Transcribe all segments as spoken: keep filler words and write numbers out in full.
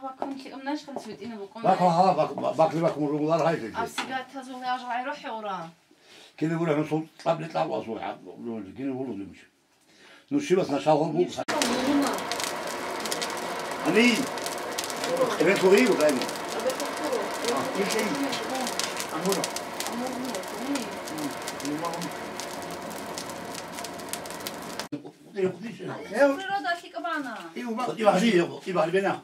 Бакун лъикӀаб наш хъалис витӀина букӀуна. Бакун гьала, бак-, бак-, бакли бакун ругулар гьай лъикӀлъи. Абсигатазул яжгъай рухӀе ура. Кини гура, ну, сол тӀабли тӀаб асул, гьа, ну, кини гура димуч. Ну, шивас нашал гъо бук. Амин. Эбе лъугьи, Ибрагьим. А, иши. Амура. Природа лъикӀаб бана. Ибагьри, ибагьри бена.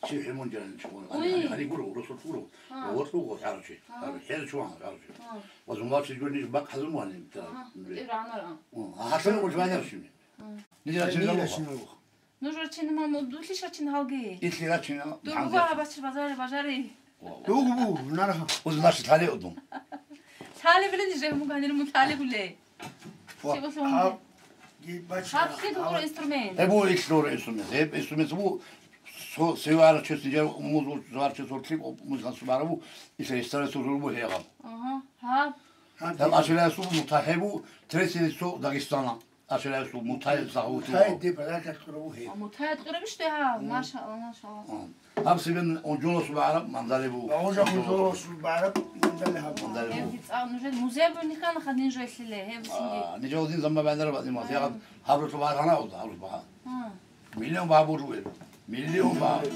Чи хӀемун жанин чугун. Уй. Ани гуро, урусул гуро. А. Гъоркьу гъо хӀарчи. А. ХӀер чугун хӀарчи. А. Ва зумалчи гуни бакъ хӀазумвани. Ага. Ир анара. О, хӀатана гъо жвайнар шими. А. Нижера чиналуха. Нужер чинал дулъи шачин гьалги? Иллъира чинал. Дугу бачир базари бажари. Дугу бу, нарха. Уз наши лъали удун. Лъали билин же муганир мун лъали гулей. Ва, Сибасун. Гьаб, ги бача, Гьаб хъид гьаб. Гуро инструмент. Гьеб бу иллъора инструмент. Гьеб инструмент бу со-, севара чес нижер умуз ур-, севара чес орлъи, о, муз гьансу барабу, исра истара сурурбу гьегъаб. Ага, гьаб. Гьаб Гьаб ди- аширасул мутахӀебу, третий лицо Дагестана. Аширасул мутахӀеб загьуту. МутахӀеб де подарка кьурабу гьеб. А, мутахӀеб кьурабищ де гьаб? Мгм. Машалла, машалла. Ага. Гьаб сибен унжуласул багӀараб мандалебу. Унжуласул багӀараб мандалебу. Гьеб цӀа-, нужер музей бугеб нихъана хадин жо лъиле, гьеб синги. А, нижер дин замма байнараб адимас. Ягъад гьабрулъул багьар гьана уз, гьабрулъул багьар. А. Миллион багьа буржу гьеб. Миллион багьа.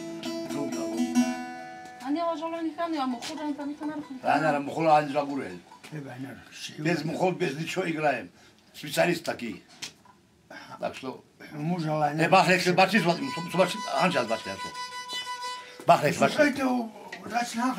Ани ва жало нихъана, я мухудан та нихъана рухун. Байнараб мухула ани жагурел. Гьеб байнар. Без мухул, без ничего играем. Специалист такие. Так что, Мужалай. Э, бахлех, бачис, бачис, бачис, анчал бачис. Бахлех, бачис. Слушайте, у, врач на-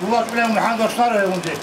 У вас прям ханга старая вон здесь.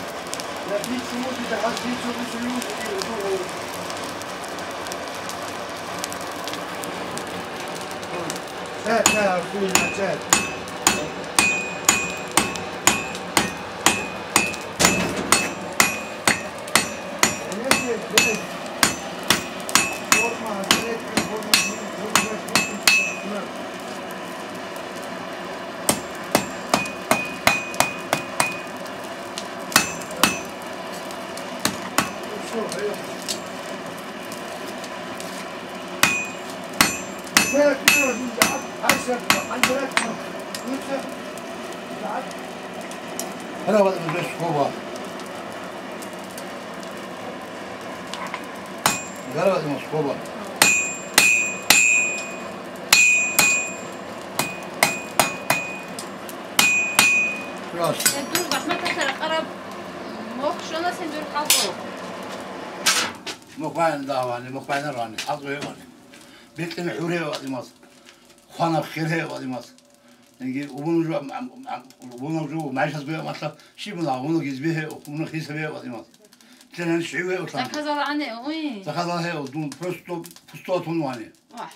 Гьараб бес хоба. Гьараб бес хоба. Раз. Дур захӀматалъе ракъараб мохь щвана сен дур хӀалкӀо. Мухъ бан давани, мухъ бан рани, хӀалкӀо гьевани. Бикьин хӀуре вадимас. Хванаб хир гьев вадимас. Инги убун жо, ам, ам, ам, убун жо, майшас гуя масла, шибуна, убун гизби гьев, убун хиса гьев вадимас. Тенан шиве утлан. Заказала ане, уй. Заказала гьев, дун просто пусто тун вани. Вах.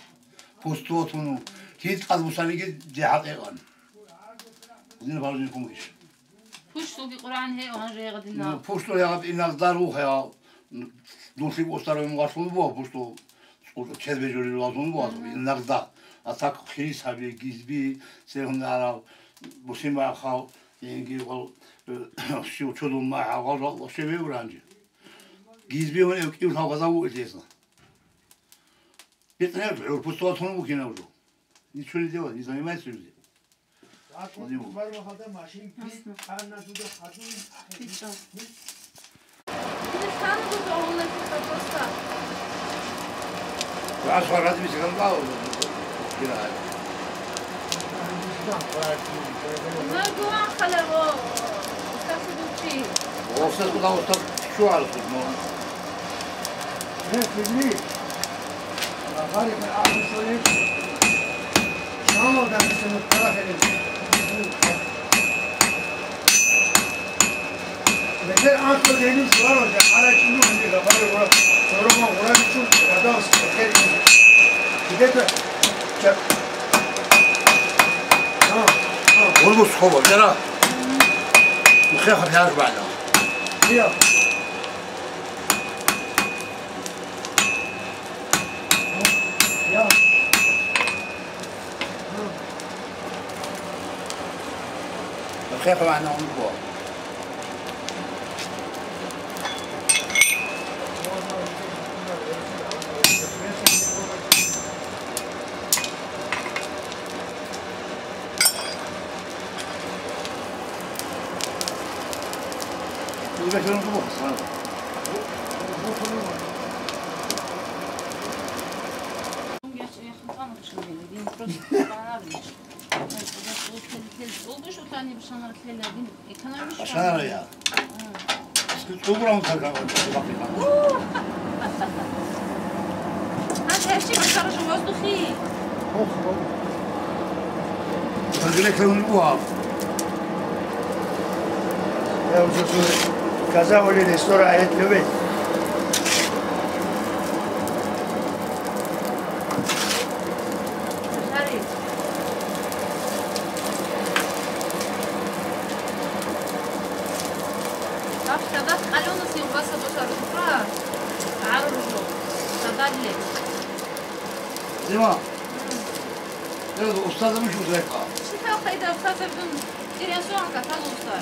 Пусто тун. Хит къад бусаниги дехӀал эван. Дин важный помощь. Пуштулги Къуръан гьев гьанже гьагъадина. Ну, пуштул гьагъад инагъ дару гьев. Дулъи устарав мугъалъун буго, пуштул чедбе жури вазун буго, инагъда. А так хирис гьаби, гизби, сегьун арав, бусин бахав, инги гъол, э, шив чудун махӀа, гъол вообще вев ранжи. Гизби гьун эвкӀив лъав гъазав ву илъесна. БетӀнев гӀур пуштул тун букинав жо. Ничего не делать, не занимается люди. Гъурбус хъуба, жара. Мухъеха пияж баъда. Мухъеха вагьана гъурбу. Шарая. Скажи, что грамм тогда вот это бахнет? Ах, я вообще башара жо воздухи. Как грек он уав. Я уже сказал, или сто раз это любит. Шариф. Гьаб шадат къалёнас илбаса босарухъа гӀаруржо. Шадалле. Дима. Устаза муш узрекъа. Шитал къайда устаза дун тирясуан катал уста.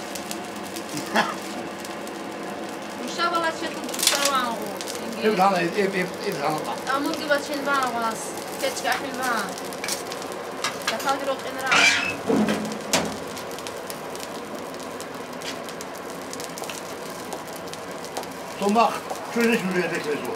Ушабала чехун дурсарван гъу. Иб гьана, иб, иб, иб гьана. Амурги бачен бан гъас. Кечка ахин бан. Каталги рокъин ра. Тумах, чуьнеш муре бекрезу.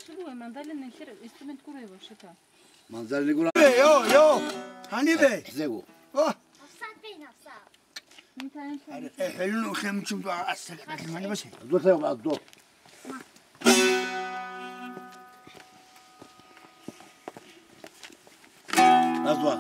Чего мандалин нехер инструмент курай вообще-то? Мандалин гура. Йо, йо. Гьанибе. Зего. О. Аре, э, хӀелун ухемчун дуа ас-, мани басе. До те, до. Раз, два.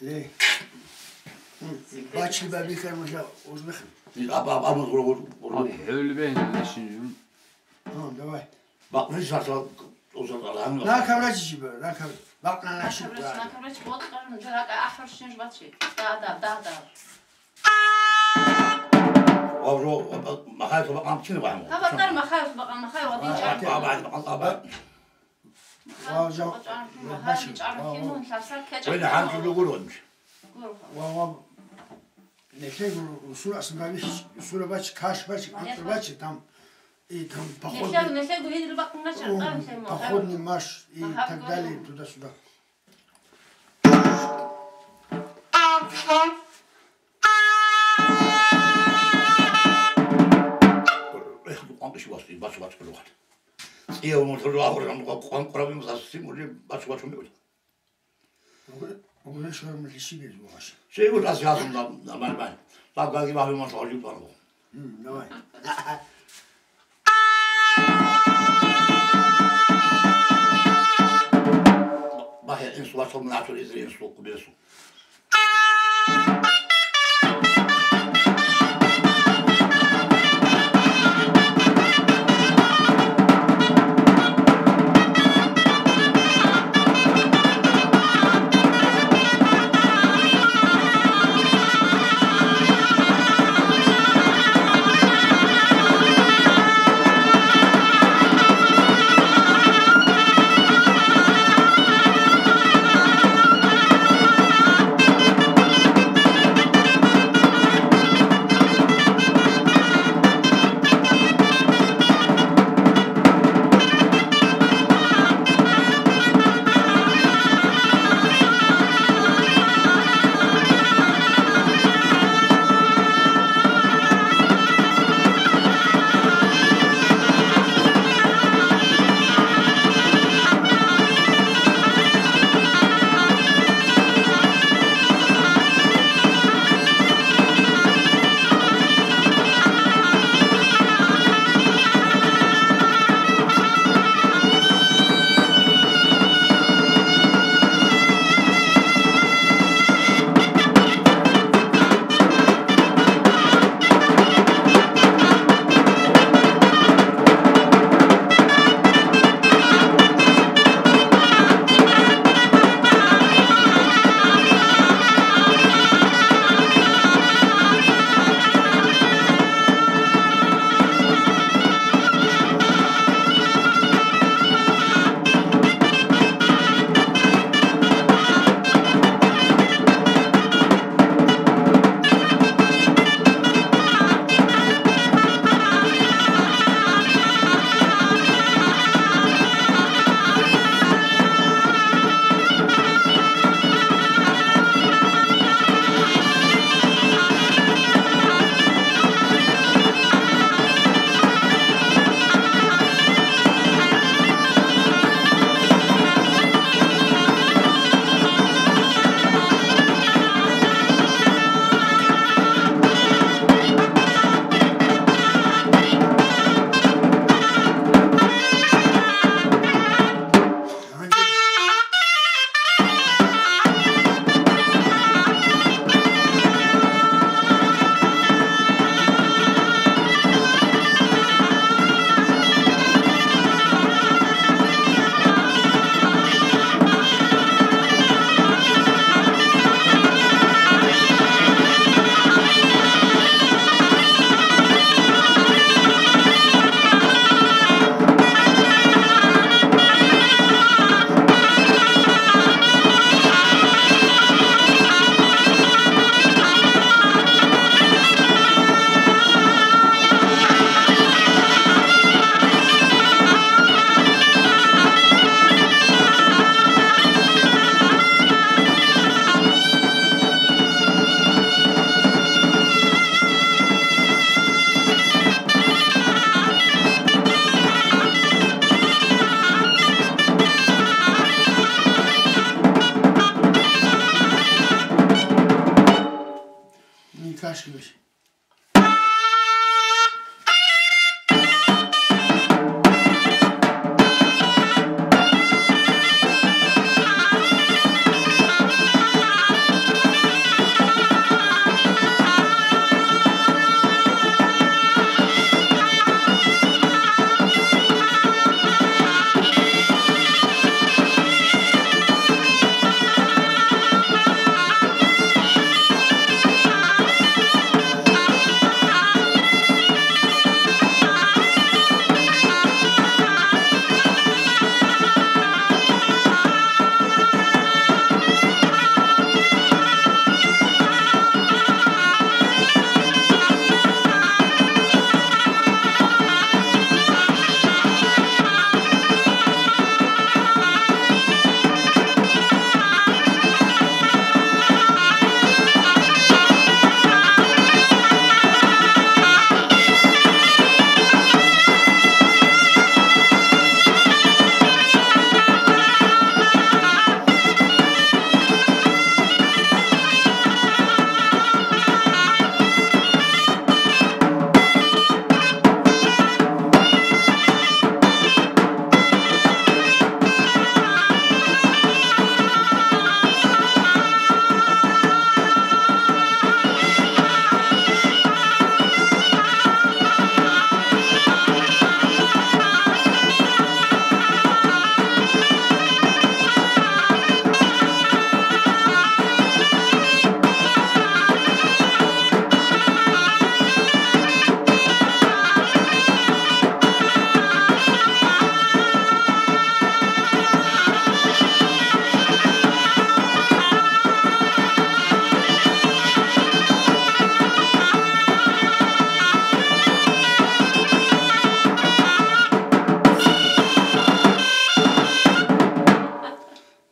Ле. Бачли бабихъе нужа ужбехъе. Аб-, аб-, аб-, гур-, гур-, гур-, гур-. Аб хӀулбе нилешин жун. Ну, давай. Бакъни сарсал, узал алан. На каврач жиба, на кав-, бакъна на ши. Каврач, на каврач, вот, скажем, жарака ахвар шинж бачи. Да, да, да, да. Вавжо, махай тобакъан чини вахмо. Табатар махай тобакъан, махай вадин чӀар. Абай, абай, абай. Ва жав-, бачи. Вай, гьанже лугуронч. Ва, ва, нехего русура асмавиш, русура бач, каш бач, антра бач, там, и там походный, нехего, нехего гьенир бакъунача, о, там, там, походный марш и так далее, туда-сюда. Эх, дукъан кӀиши васти, бач, бач, бач. ЦӀияв мурталда агьурран къван-, къванкъураб муса симули бач-бачун меули. Угре-, угрешвармалъи щиб гьез вугъаш? Щайгурас ясун да, да, бай, бай. Лав гаги багьи муса гьалив паргъу. М, давай. Бахъя инсу вацал мунагьатул изри инсу къубесу.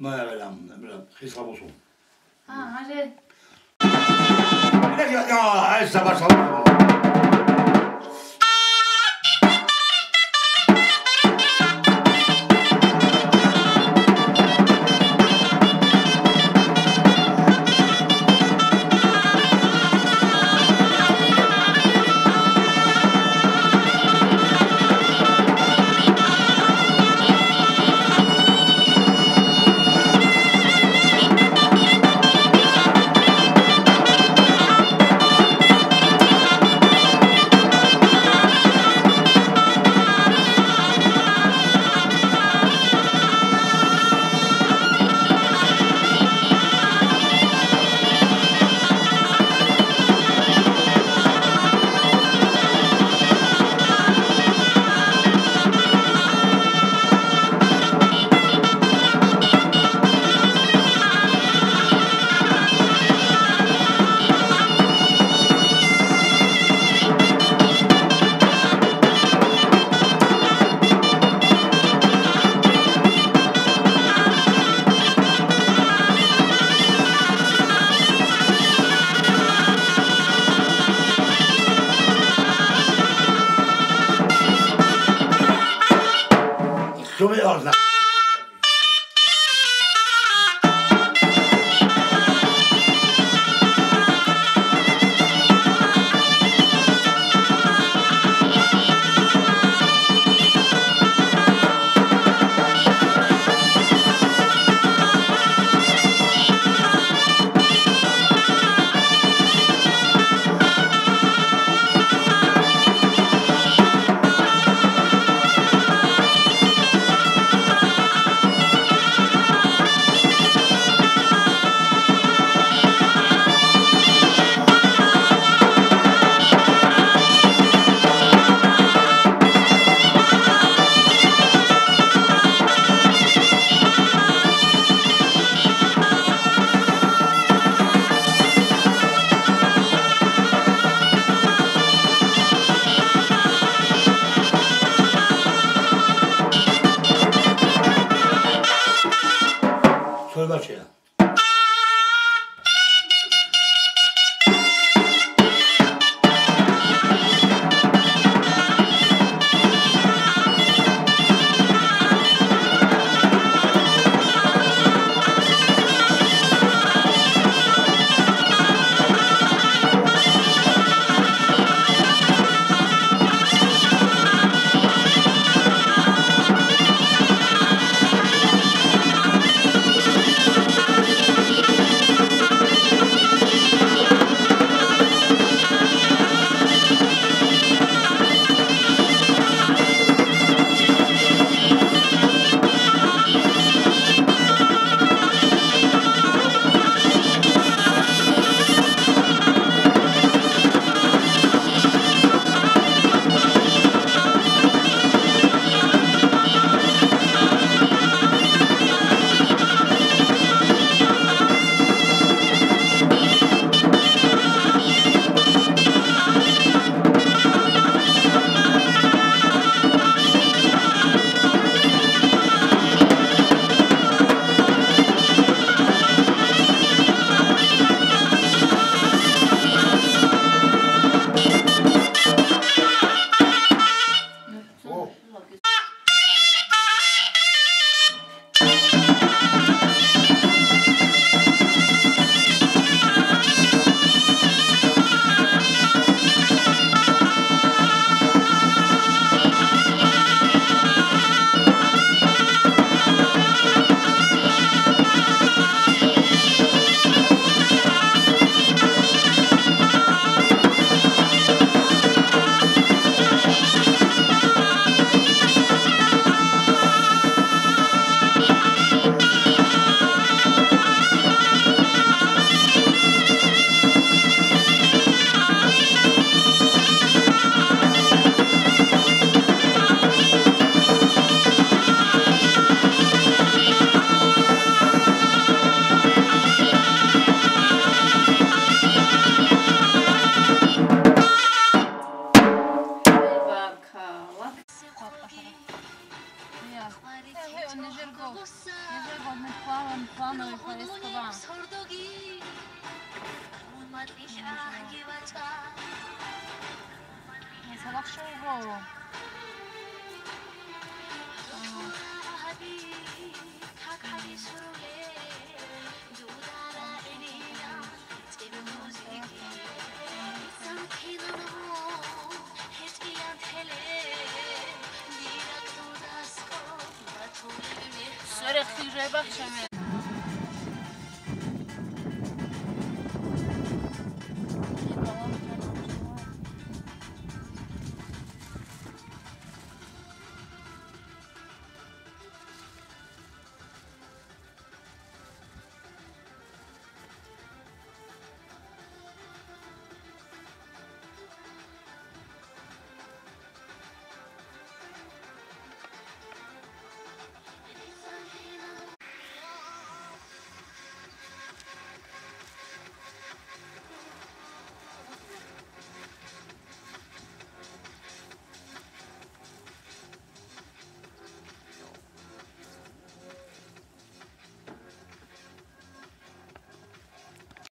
Ма, я, я, я, хисла бусун. А, гьале. Я, я, я, ай, саба, саба. Сой бачия. Плановый повестка. Салах шо вуго? Суре хижай бахча мер.